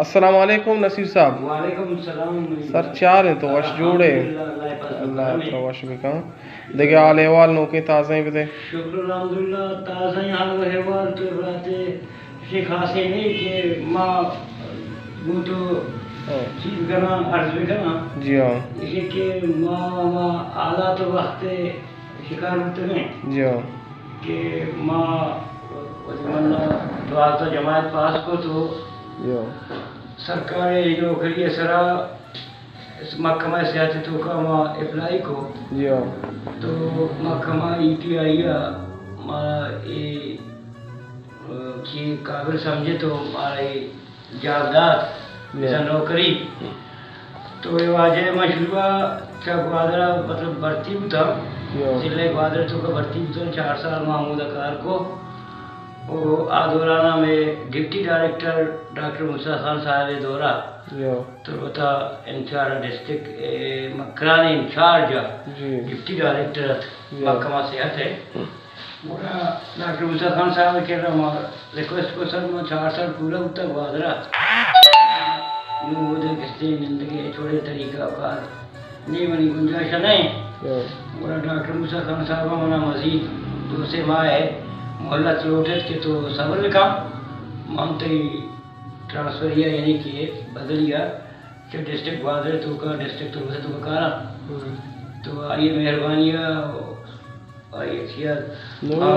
السلام علیکم نصیر صاحب۔ وعلیکم السلام۔ سر چار ہیں تو وش جوڑے؟ الحمدللہ، اللہ پاک اللہ کرم ہے۔ ترا وش بکن۔ دگہ حال احوال نوکیں تازہ ہیں بدے۔ شکر الحمدللہ، تازہ ہیں حال و احوال تو براتے شی خاصے نہیں کہ ما گوں تو ہاں۔ چیز بکناں، عرض بکناں۔ جی ہاں۔ اسی کہ ما، ما حالات وقت شکار بوتگیں۔ جی ہاں۔ کہ ما وتی من دوازدہ جماعت پاس کو تو جی ہاں۔ سرکاری نوکری سرا محکمہ صحت توکا ما اپلائی کو۔ جی ہاں۔ تو محکمہ ای پی آئی ء ما اے، اے، چی قابل سمجھے تو ما اے جاگہ دات، جی۔ بزاں نوکری۔ تو اے واجہ من شروع ء چہ گوادر ء مطلب بھرتی بوتاں۔ جی۔ ضلع گوادر توکا بھرتی بوتاں، چار سال ما ہمودا کار کو۔ او آ دوران ء مئے ڈپٹی ڈائریکٹر ڈاکٹر موسی خان صاحب ء دورا جی۔ تربت ء انچارج ڈسٹرکٹ، اے، مکران انچارج ء جی۔ ڈپٹی ڈائریکٹر ات، جی۔ محکمہ صحت ء۔ گڑا ڈاکٹر موسی خان صاحب ء کرا ما ریکویسٹ کو، سر، ما چار سال پورا بوتا گوادر ء۔ نوں اود ء کسے نندگے چوڑے طریقہ کار نی منی گنجائش ء نہ انت۔ ہاں۔ گڑا ڈاکٹر موسی خان صاحب ء منا مزید دو سے ماہ ء مہلت لوٹ ات کہ تو صبر بکن، من تئی ٹرانسفری ء یعنی کہ بدلی ء چہ ڈسٹرکٹ گوادر ء توکا ڈسٹرکٹ تربت ء توکا کاراں۔ ہاں۔ تو آئی ء مہربانی ء آئی ء چیا نو، آ،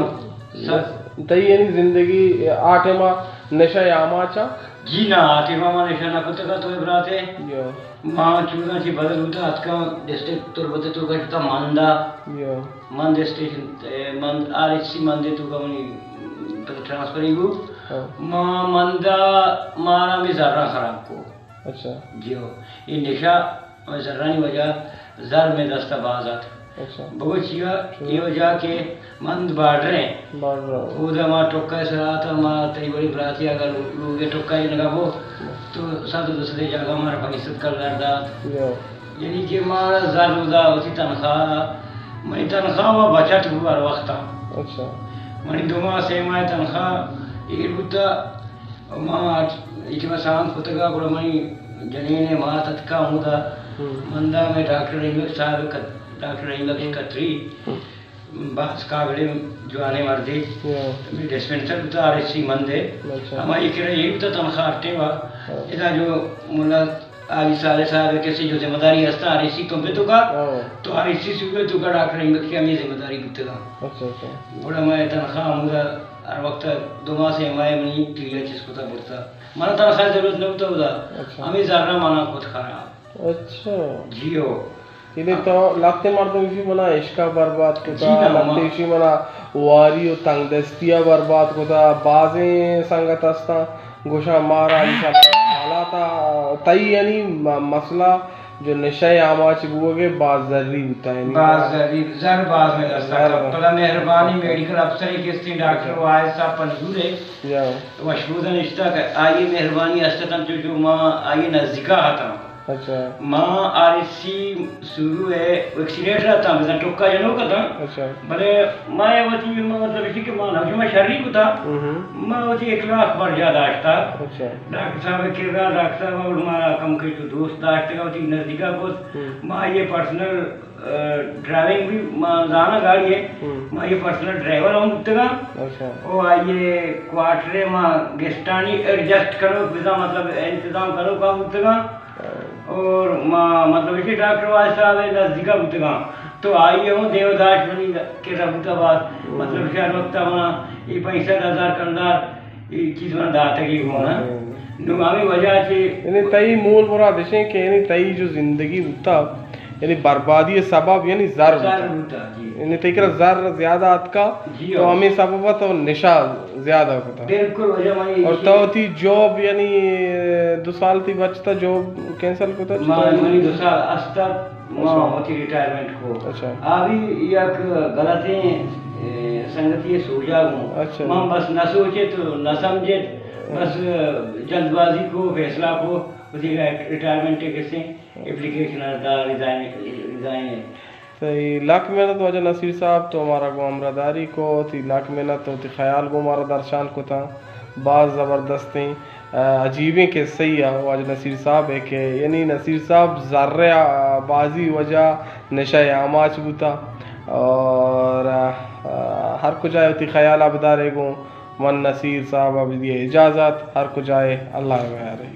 سک۔ تئی یعنی زندگی آ ٹائم ء نشہ ء آماچ ء؟ جی نہ، آ ٹائم ء ما نشہ نہ کتگ ات، تو اے برات ء۔ جی۔ ما چوزاں چی بدل بوتا اتکاں ڈسٹرکٹ تربت ء توکا شتا مند ء۔ جی۔ مند اسٹیشن، اے، مند آر ایچ سی مند ء توکا منی ٹرانسفری بو۔ ہاں۔ ما مند ء مارا ہمے زراں خراب کو۔ اچھا۔ جی ہو، اے نشہ مئے زرانی وجہ، زر مئے دست ء باز ات۔ اچھا۔ بگو چیا؟ چون؟ اے وجہ کہ مند بارڈر ہیں۔ بارڈر۔ اودا ما ٹکا سرا آتا، ما تئی وڑی براتی اگا لو-، لوگے ٹکا جنگا بو، تو صد و دو صد جاگہ مارا پنچ صد کلدار دات۔ یا۔ یعنی کہ مارا زر اودا وتی تنخواہ، منی تنخواہ و بچت بو ہر وقتا۔ اچھا۔ منی دو ماہ سے ماہ تنخواہ ایر بوتا، ما ایٹی ما سانگ کتگا، گڑا منی جنین ء مات اتکا ہمودا۔ ہم۔ مندا مئے ڈاکٹر رحیم بخش صاحب کت-، ڈاکٹر رحیم بخش ہم۔ کتری، ہم۔ باز قابل جوانیں مردے۔ ہاں۔ مئے ڈسپنسر بوتا آر ایچ سی مندے۔ اچھا۔ ہما ایک رہی بوتا تنخواہ اٹے وا۔ ہاں۔ ادا جو ملا علی صالح صاحب ء کسے جو ذمہ داری ہستا، آر ایچ سی تمپے توکا، ہاں۔ تو آر ایچ سی صوبہ توکا ڈاکٹر رحیم بخش ء ہمے ذمہ داری بوتگا۔ اچھا، اچھا۔ گڑا مئے تنخواہ ہمودا ہر وقت دو ماہ سے ماہ منی ٹی ڈی ء چست کتا برتا۔ منا تنخواہ ضرورت نہ بوتا اودا۔ اچھا۔ ہمے زراں منا کت خراب۔ اچھا۔ جی ہو۔ یعنی تو لہتے مردم ایشی منا عشقا برباد کتا، جی نا، لہتے ما ایشی منا واری و تنگ دستیا برباد کتا، بازیں سنگت ہستاں۔ گوشاں مارا انشاءاللہ حالاتا تئی یعنی م-، مسئلہ جو نشہ آماچ بوگے باز زری بوتا یعنی باز زری، زر باز میں دستا زر۔ پدا مہربانی میڈیکل افسر کسے ڈاکٹر واحد صاحب پنجگور ہے۔ یا۔ وشبودہ نشتا کہ آئی مہربانی استتاں جو، جو ما آئی نزدیکا ہتاں۔ اچھا۔ ما آر ایچ سی سورو ء ویکسینیٹر اتاں، بزاں ٹکا جنوک اتاں۔ اچھا۔ بلے ما اے وتی، ما مطلب اش کہ ما نہ، ما شری کتا، ہم۔ ما وتی اخلاق برجا داشتا۔ اچھا۔ ڈاکٹر صاحب ء کرا، ڈاکٹر صاحب اور مارا کم کے تو دوست داشتگا، وتی نزدیکا کت۔ ہم۔ ما یہ پرسنل، ڈرائیونگ بھی ما زانا گاڑی ہے۔ ہم۔ ما یہ پرسنل ڈرائیور ہم بوتگا۔ اچھا۔ او آئیے کوارٹر ما گیسٹانی ایڈجسٹ کنوک، بزاں مطلب انتظام کنوک ہم بوتگا۔ اور ما، مطلب، اسی ڈاکٹر واجہ صاحب ء نزدیکا بوتگاں، تو آئی ء ہوں دیو داشت منی کرا بوتا باز، ہم۔ مطلب، شہر وقتا منا یہ پنچ سد ہزار کلدار یہ چیز منا داتگی ہوں نا۔ ہم۔ نو ہمیں وجہ چی یعنی تئی مول مراد اشیں کہ یعنی تئی جو زندگی بوتا، یعنی بربادی سبب یعنی زر زر بوتا۔ بوتا، جی۔ یعنی تئی کرا زر زیادہ آتکا، جی تو ہاں۔ ہمیں سبب تو نشہ زیادہ کتا۔ بالکل، وجہ منی اور ایشی تو وتی جاب یعنی دو سال تئی بچتا جاب کینسل کتا؟ ما، منی دو سال است ات، ما اچھا۔ وتی ریٹائرمنٹ کو۔ اچھا۔ آ بھی یک غلطیں، اے، سنگتی سوجا گوں۔ اچھا۔ ما بس نہ سوچت، نہ سمجھت، بس جلد بازی کو، فیصلہ کو، وتی ریٹائرمنٹ کسے اپلیکیشن دا، ریزائن، ریزائن۔ تئی لک محنت واجہ نصیر صاحب، تو مارا گوں ہمراہداری کو، تئی لک محنت، تو تئی خیال گوں مارا درشان کتا، باز زبردستیں۔ آ، عجیبیں قصہ ای آ واجہ نصیر صاحب ہے کہ یعنی نصیر صاحب زر آ، بازی وجہ نشہ آماچ بوتا اور، آ، ہر کجا وتی خیال آ بدارے گوں من نصیر صاحب ء بدیے اجازت، ہر کجا ء اللہ ء میارے۔